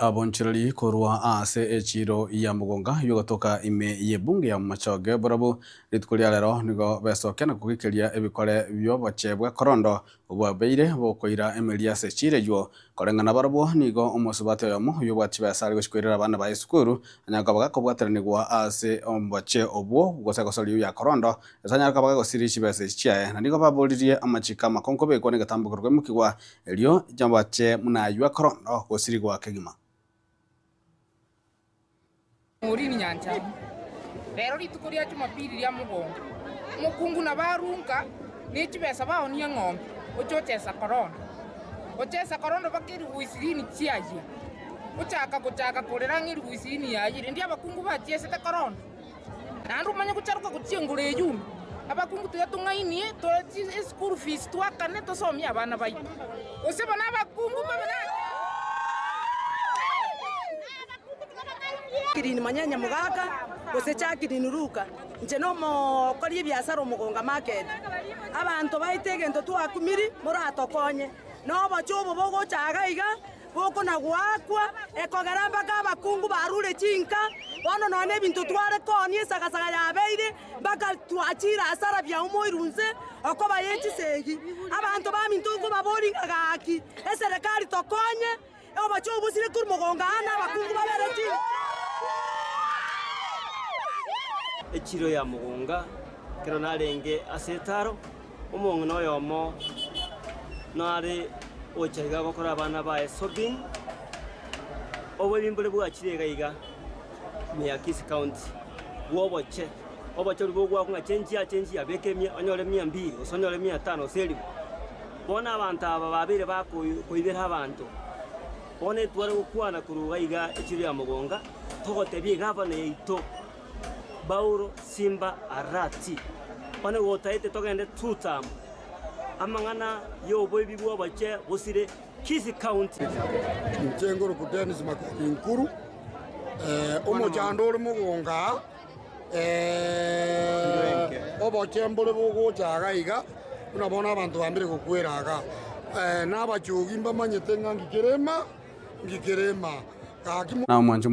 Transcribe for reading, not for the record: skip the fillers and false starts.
Abonchoreri korwa ase echiiro ya Mugunga y'ogotoka ime y'ebunge ya Bomachoge barabwo rituko ria rero nigo besokia na kogikeria ebikore bi'obochie bwa Korondo obwabeire bokoira emeri ase echiiro eyio. Koreng'ana barabwo nigo omosubati oyomo oyobwate chibesa are gochia koirera abana baye esukuru anyare koba gakobwataranigwa ase obochie obwo gose gosoria ya Korondo ase anyare koba gagosiria chibesa echi chiaye na nigo baboririe amachiko amakong'u kobekwa negetambo korwa koimokigwa Erio nyabache buna ayio akorondo gosirigwa kegima. Morini nyanchama. Rero rituko ria Jumapili ria mogongo, omokungu nabo arunka ne chibesa baonie eng'ombe oche ochesa korondo. Ochesa korondo mpaka elifu isirini chiayia. Ochaka gochaka korera ng'a elifu isirini yayire. Endi abakungu bachiesete korondo. Naende omanye gocharoka gochia engoro eyio ime. Abakungu tiga tong'ainie tore eschool fees twakane tosomie abana baito. Gose bono abakungu mbabe na. Jacqueline Manyanya Mogaka, gose Jacqueline Luka, inche nomokori ebiasara omogonga market. Abanto baito egento twakumiri moratokonye, na obochie obo bogocha iga iga. Bokona-goakwa, ekogera mpaka abakungu barure chinka, bono nonya nebinto tware koonia esagasaga yabeire, mpaka twachire asara biaumoirwe inse, okoba ye chisegi. Abanto baminto nkobaboria ng'a gaki, eserekari tokonye, obochie obosire korwa mogongo aa na abakungu babere chinka. Echiro ya mogonga, ekero narenge ase etaro, Omong'ina oyomo nare gocha iga gokora abana baye shopping, oboibi mbore bwachire iga iga ime ya Kisii County bwa oboche, oboche oria bogwakwa ng'a chenchi ya chenchi ya beka emia onyore mia mbili gose onyore mia tano gose elifu. Bono abanto aba babeire bakoi koibera abanto, bono etware gokwana korwa iga iga echiro ya mogonga, togotebia egavana yaito. Paulo Simba Arati, Onye gotaete togende tutam, amang'ana y'oboibi bw'obochie bosire Kisii County. Inche ngorokwa Dennis Makobi Nkuru, omochando ore mogongo aa, obochie mbore bogocha iga iga, buna bono abanto bambire gokwera igaa. Na abachogi mbamanyete ng'a ngikerema, ngikerema, gaki. Na omwancho.